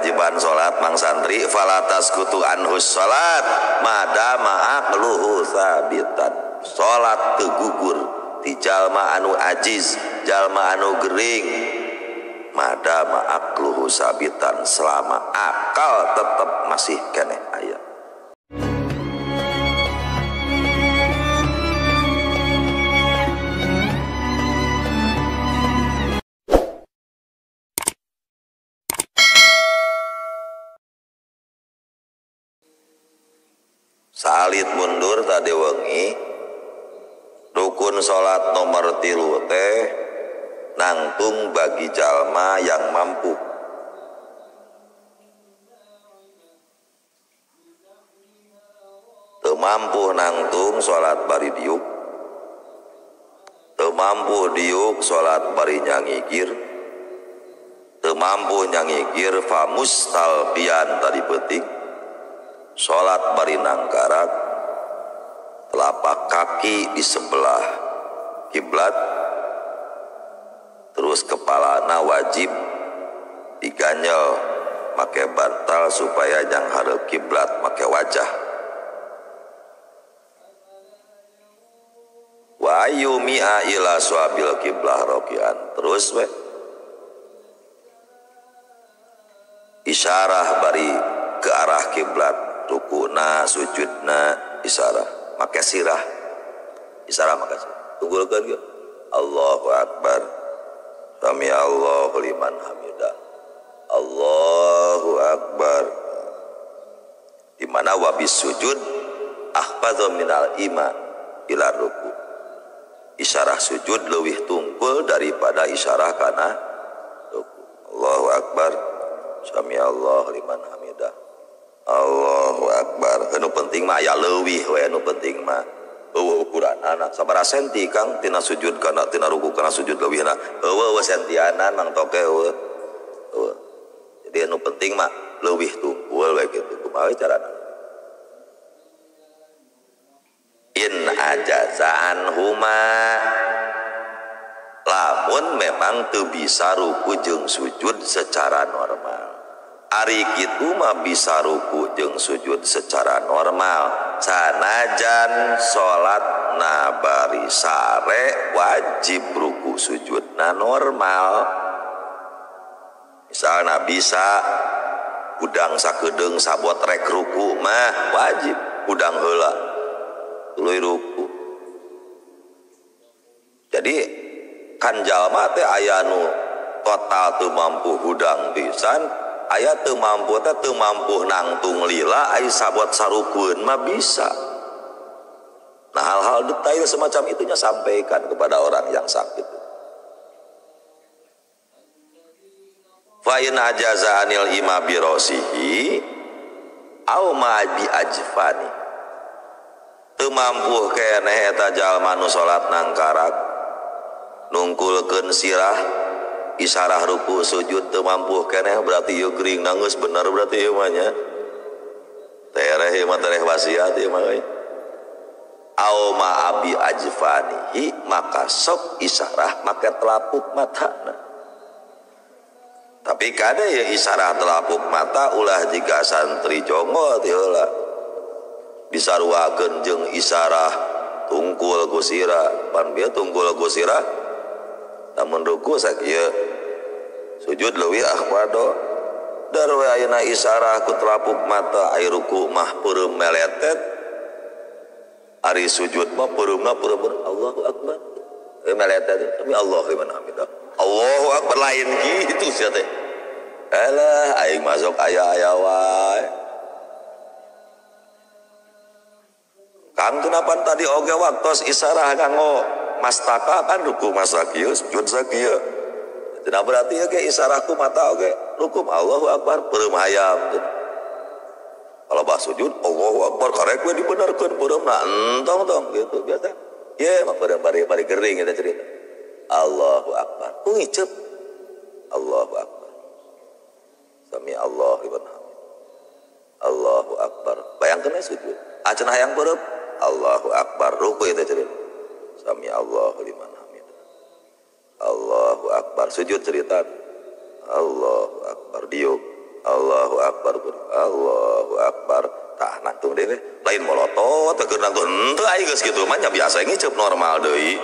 kewajiban salat mang santri falatas kutu anhus salat madama aqluhu sabitan. Salat teu gugur ti jalma anu ajiz, jalma anu gering. Madama aqluhu sabitan, selama akal tetap masih keneh aya. Salit mundur tadi wengi rukun salat nomor 3 teh nangtung bagi jalma yang mampu. Teu mampu nangtung salat bari diuk, teu mampu diuk salat bari nyangigir, teu mampu nyangigir famustalqian tadi peuting salat bari nangkarak, telapak kaki di sebelah kiblat, terus kepalana wajib diganyel make bantal supaya yang hadap kiblat make wajah. Wa ayyumi'a ila suabil kiblah rokian, terus we isyarah bari ke arah kiblat, rukuna sujudna isyarah make sirah, isyarah make sirah, tunggulkeun ge Allahu akbar, sami Allahu liman hamidah, Allahu akbar. Di mana wabis sujud ahfadhu minal ima ila ruku, isyarah sujud leuwih tungkul daripada isyarah kana ruku. Allahu akbar, sami Allahu liman hamidah, Allahu akbar. Anu penting mah aya leuwih we, anu penting mah eueuh ukuranana sabaraha senti Kang tina sujud kana tina ruku kana sujud leuwihna, eueuh sentianan mang toke eueuh. Jadi anu penting mah leuwih tungkul we kitu, kumaha carana. In ajazaan huma, lamun memang teu bisa ruku jeung sujud secara normal. Ari kitu mah bisa ruku jeung sujud secara normal, sanajan salatna bari sare wajib ruku sujudna normal. Misalna bisa udang sakedeung sabot rek ruku mah wajib udang heula tuluy ruku. Jadi kan jalma teh aya nu total teu mampu hudang pisan, aya teu mampu teh teu mampu nangtung lila, ai sabot sarukueun mah bisa. Nah, hal-hal detail semacam itunya sampaikan kepada orang yang sakit. Fa in ajaza anil ima bi rosihi au ma bi ajfani, teu mampu keneh eta jalma nu salat nangkarak nungkulkeun sirah isyarah ruku sujud teu mampu keneh, berarti ieu gering nanggeus bener berarti ieu mah nya tereh ieu mah tereh wasiat ieu mah euy. Au ma abi ajfanihi, maka sok isyarah make telapuk matana. Tapi kade ya isyarah telapuk mata ulah jiga santri jongo teh heula disaruakeun jeung isyarah tungkul ku sirah, pan bieu tungkul ku sirah namun ruku sakieu sujud leuwih ahwado dar we ayeuna isyarah ku telapuk mata, ai ruku mah peureum meletet, ari sujud mah peureumna peureum Allahu akbar meletet tapi Allahu liman hamidah, Allahu akbar lain gitu sia teh. Alah aing masuk aya-aya wae. Kang kenapa tadi oge waktos isyarah nganggo mastaka kan ruku masakieu sujud sakieu. Tidak berarti oge isyarahku mata oge ruku Allahu akbar peureum hayam. Kalau bah sujud Allahu akbar karek we dibenerkeun peureumna entong tong gitu biasa. Ye mah peureum bari gering eta cerita. Allahu akbar. Ku ngiceup. Allahu akbar. Sami Allahu liman hamid. Allahu akbar. Bayangkeun we sujud. Acan hayang peureum. Allahu akbar ruku eta cerita. Sami Allahu liman hamid. Allahu akbar sujud cerita. Allahu akbar diuk. Allahu Akbar, Allahu Akbar. Tah nangtung deui lain molotot teu keur nangtung henteu aing geus kitu mah nya biasa ngiceup normal deui.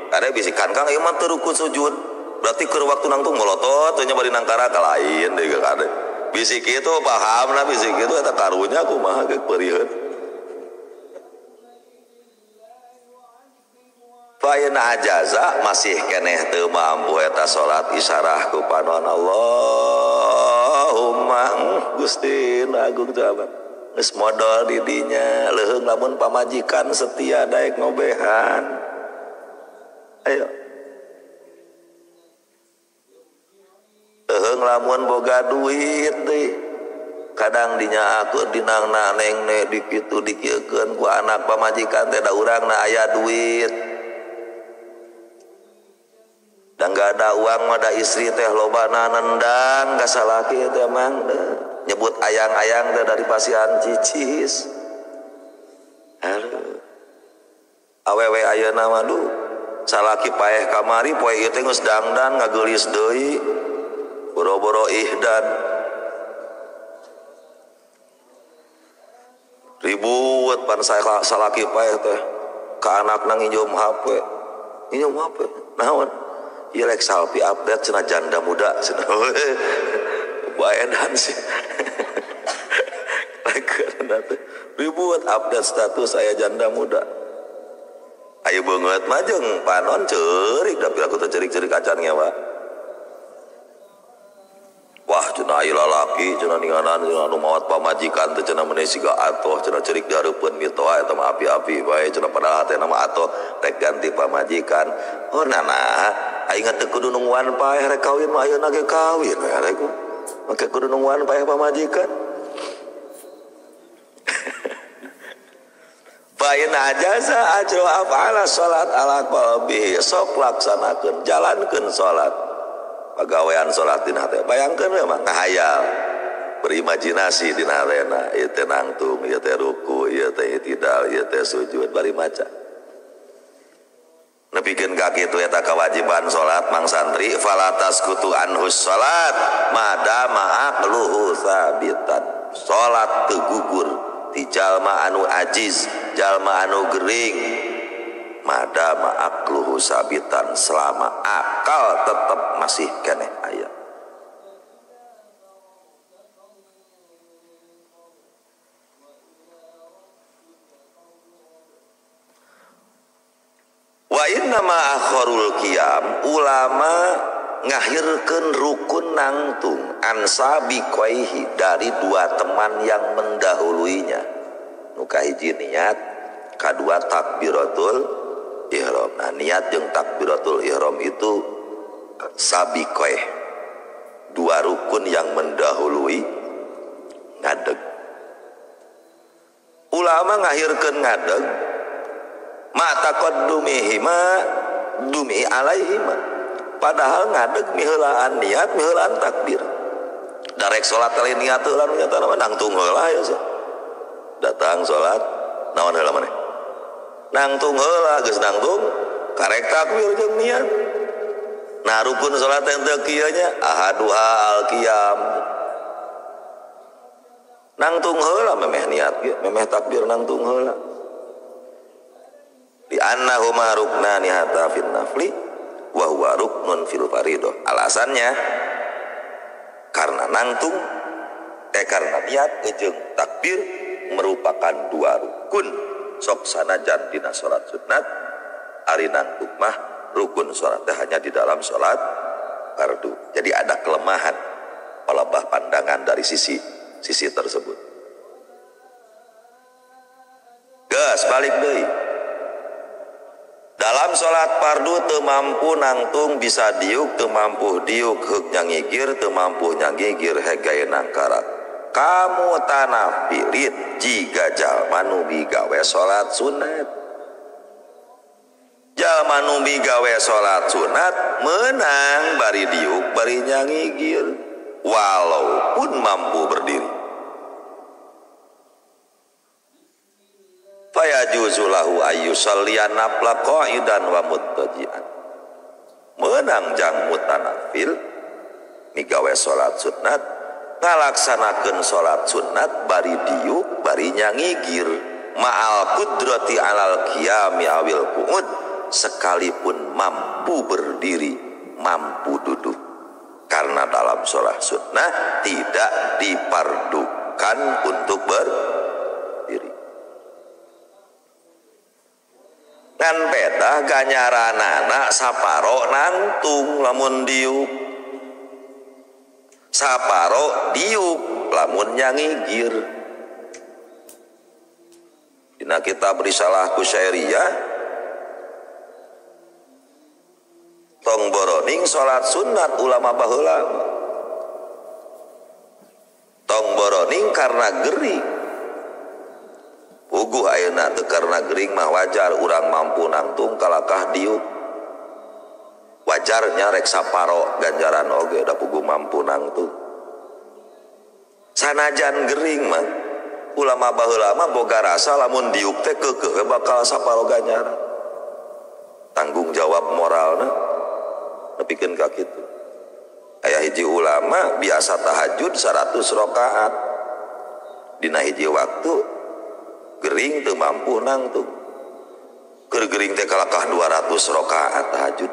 Kade bisikan Kang ieu mah teu rukun sujud. Berarti keur waktu nangtung molotot teu nya bari nangkara ka lain deui kade. Bisi kitu pahamna bisi kitu eta karunya kumaha geus peurieun. Fa in ajaza masih keneh teu mampu eta salat isyarah ku panon Allahumma Gusti agung jabat. Geus modal di dinya leuheung lamun pamajikan setia daek ngobehan. Ayo. Leuheung lamun boga duit deui. Kadang dinya aku dinangna nengne di kitu dikieukeun ku anak pamajikan teh da urangna aya duit. Dan gak ada uang mah da istri teh lobana nendang ka salaki teh mang nyebut ayang-ayang teh dari pasihan cicis. Aduh. Awewe ayeuna mah duh salaki paeh kamari poe ieu teh geus dangdan ngageulis deui. Boro-boro ihdan. Ribut pan salaki paeh teh ka anakna nginjem HP. Nginjem HP. Naon? Ieu rek salpi update cenah janda muda cenah. Baedan sih. Ribut update status saya janda muda. Ayo beungeut mah jeung panon ceurik da piraku teh ceurik-ceurik acan ngewa. Wah cenah aya lalaki cenah ninganan cenah anu maot pamajikan teh cenah meuni siga atoh cenah ceurik dihareupeun mitoha eta mah api-api bae cenah padahal hatena mah atoh rek ganti pamajikan. Oh nana aing teh kudu nungguan paeh rek kawin mah ayeuna ge kawin we rek make kudu nungguan paeh pamajikan. Fa in ajaza ajra af'ala salat ala qalbi sok laksanakeun jalankeun salat. Pagawean salat dina hate bayangkeun we mah ngahayal berimajinasi dina hatena ieu teh nangtung ieu teh ruku ieu teh itidal ieu teh sujud bari maca. Nepikeun ka kitu eta kewajiban salat mang santri falatas kutu anhus salat madama aqluhu sabitan. Salat teu gugur ti jalma anu ajiz jalma anu gering madama aqluhu sabitan selama akal tetap masih keneh aya. Wa innama akharul qiyam ulama ngahirkeun rukun nangtung ansabiqaihi dari dua teman yang mendahuluinya. Nu kahiji niat, kadua takbiratul ihram. Nah, niat jeung takbiratul ihram itu sabiqaih, dua rukun yang mendahului ngadeg. Ulama ngahirkeun ngadeg ma taqaddumihima dumi alaihima. Padahal ngadeg miheulaan niat, miheulaan takbir. Darek salat lain niat heula nu nyata mah nangtung heula ya. Datang salat naon heula maneh? Nangtung heula geus nangtung karek takbir jeung niat. Nah rukun salat teh teu kieu nya ahaduha al-qiyam. Nangtung heula memeh niat ge, memeh takbir nangtung heula. Di annahuma ruknani hatta fin nafli wa huwa ruknun fil faridah. Alasannya karena nangtung karena niat jeung takbir merupakan dua rukun sok sanajan dina salat sunat ari nangtung mah rukun salat hanya di dalam salat fardu. Jadi ada kelemahan pelebah pandangan dari sisi sisi tersebut. Gas balik deui. Dalam salat fardu teu mampu nangtung bisa diuk, teu mampu diuk heuk nyangigir, teu mampu nyangigir hegae nangkarat. Kamu tanafilin jiga jalma nu migawe salat sunat. Jalma nu migawe salat sunat menang bari diuk bari nyangigir walaupun mampu berdiri. Fayajuzu lahu ayyusalliya nafla qa'idan wa muttaji'an. Menang jang mutanafil migawe salat sunat Ngalaksanakeun salat sunat bari diuk bari nyangigir ma'al qudrati alal qiyami awil qu'ud, sekalipun mampu berdiri mampu duduk, karena dalam sholat sunnah tidak dipardukan untuk berdiri. Ngan pedah ganjaranana saparo nangtung lamun diuk, saparo diuk lamun nyangigir. Dina kitab Risalah Kusyairiyah, tong boroning salat sunat ulama baheula, tong boroning karena gering. Puguh ayeuna teu karena gering mah wajar urang mampu nangtung kalakah diuk. Wajarnya rek saparo ganjaran oge da puguh mampu nangtung. Sanajan gering mah ulama baheula mah boga rasa lamun diuk teh keukeuh bakal saparo ganjaran. Tanggung jawab moralna nepikeun ka kitu. Aya hiji ulama biasa tahajud 100 rakaat. Dina hiji waktu gering teu mampu nangtung. Keur gering teh kalakah 200 rakaat tahajud.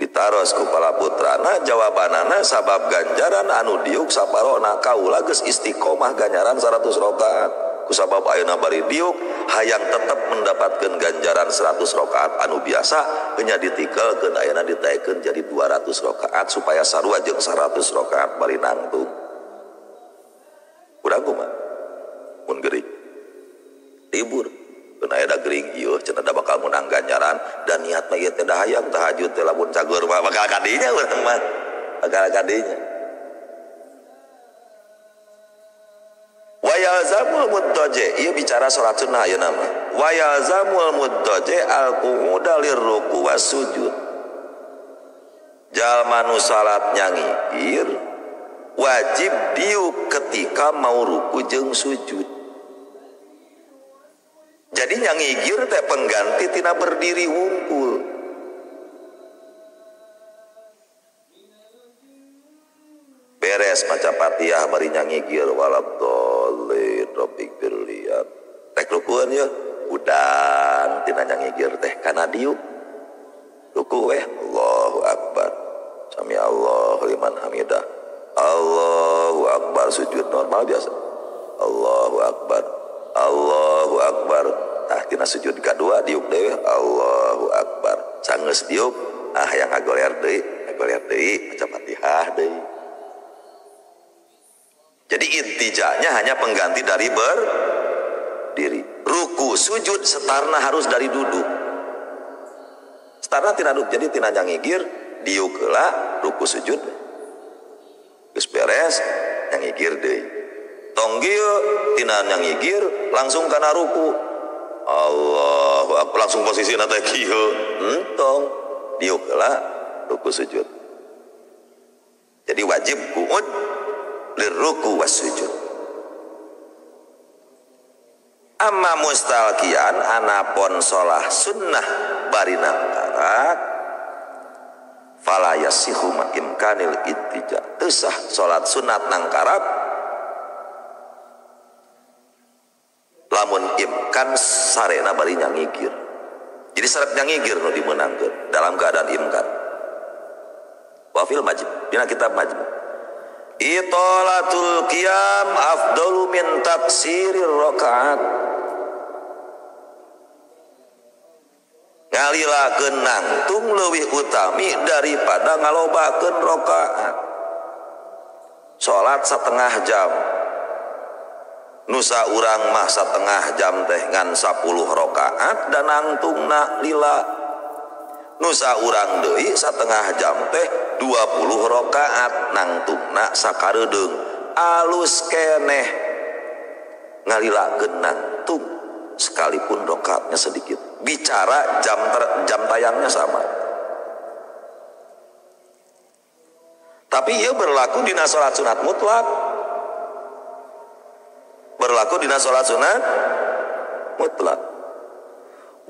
Ditaros ku pala putrana jawabanana sabab ganjaran anu diuk saparona kaula geus istiqomah ganjaran 100 rakaat. Kusabab ayeuna bari diuk hayang tetep mendapatkan ganjaran 100 rakaat anu biasa nya ditikelkeun ayeuna ditaekeun jadi 200 rakaat supaya sarua jeung 100 rakaat bari nangtung. Urang kumaha? Mun gering libur keun aya da gering ieu cenah da bakal menang ganjaran dan niat mah ieu teh da hayang tahajud teh lamun cagur mah bakal kadinya urang mah bakal kadinya. Wa yalzamul muddaji, ieu bicara salat sunnah ayeuna mah. Wa yalzamul muddaji al-qu'uda lirruku wasujud. Jalma nu salat nyangigir wajib diuk ketika mau ruku jeung sujud. Jadi nyangigir teh pengganti tina berdiri wungkul. Beres maca Fatihah bari nyangigir walabdallin rabbighfirli. Rek rukueun ye udang tina nyangigir teh kana diuk. Ruku weh Allahu akbar. Sami Allahu liman hamidah. Allahu akbar sujud normal biasa. Allahu akbar. Allahu akbar. Tah tina sujud kadua diuk deui Allahu akbar. Sanggeus diuk ah yang ngagoler deui maca Fatihah deui. Jadi intijanya hanya pengganti dari berdiri. Ruku sujud setarna harus dari duduk. Setarna tina duduk, jadi tina nyangigir diuk heula ruku sujud. Geus beres nyangigir deui. Tong ieu tina nyangigir langsung kana ruku. Allahu akbar langsung posisina teh kieu. Entong diuk heula ruku sujud. Jadi wajib qu'ud lirruku wasujud. Amma mustalqian anapon sholah sunnah bari nangkarak fala yasihu ma imkanil ittija. Teu sah salat sunat nangkarak lamun imkan sarena bari nyangigir. Jadi syarat nyangigir nu dimeunangkeun dalam keadaan imkan. Wa fil majmu dina kitab majmu. Itolatul qiyam afdalu min taksirir rakaat. Ngalilakeun nangtung leuwih utami daripada ngalobakeun rakaat. Salat setengah jam. Nusa urang mah setengah jam teh ngan 10 rakaat dan nangtungna lila. Nusa urang deui setengah jam teh 20 rakaat nangtungna sakaredeung. Alus keneh ngalilakeun nangtung sekalipun rakaatnya sedikit. Bicara jam tayangnya sama. Tapi ia berlaku dina salat sunat mutlak. Berlaku dina salat sunat mutlak.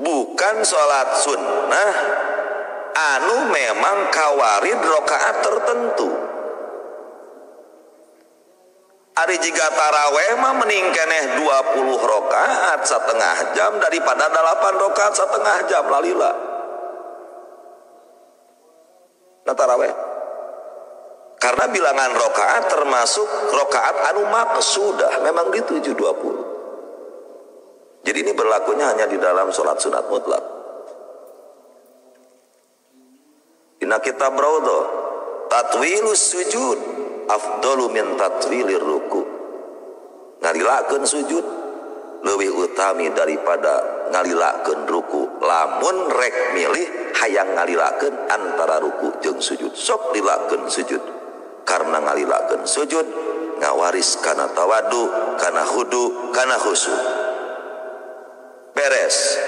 Bukan salat sunnah anu memang kawarid rakaat tertentu. Ari jiga taraweh mah mending keneh 20 rakaat setengah jam daripada 8 rakaat setengah jam lalila. Nah taraweh. Karena bilangan rakaat termasuk rakaat anu maksudah memang dituju 20. Jadi ini berlakunya hanya di dalam sholat sunat mutlak. Dina kitab Raudhah, tatwilus sujud afdalu min tatwilir ruku. Ngalilakeun sujud leuwih utami daripada ngalilakeun ruku. Lamun rek milih hayang ngalilakeun antara ruku jeung sujud, sok lilakeun sujud. Karena ngalilakeun sujud ngawaris kana tawadu, kana khudu, kana khusyuk. Beres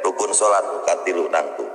rukun salat katilu nangtung.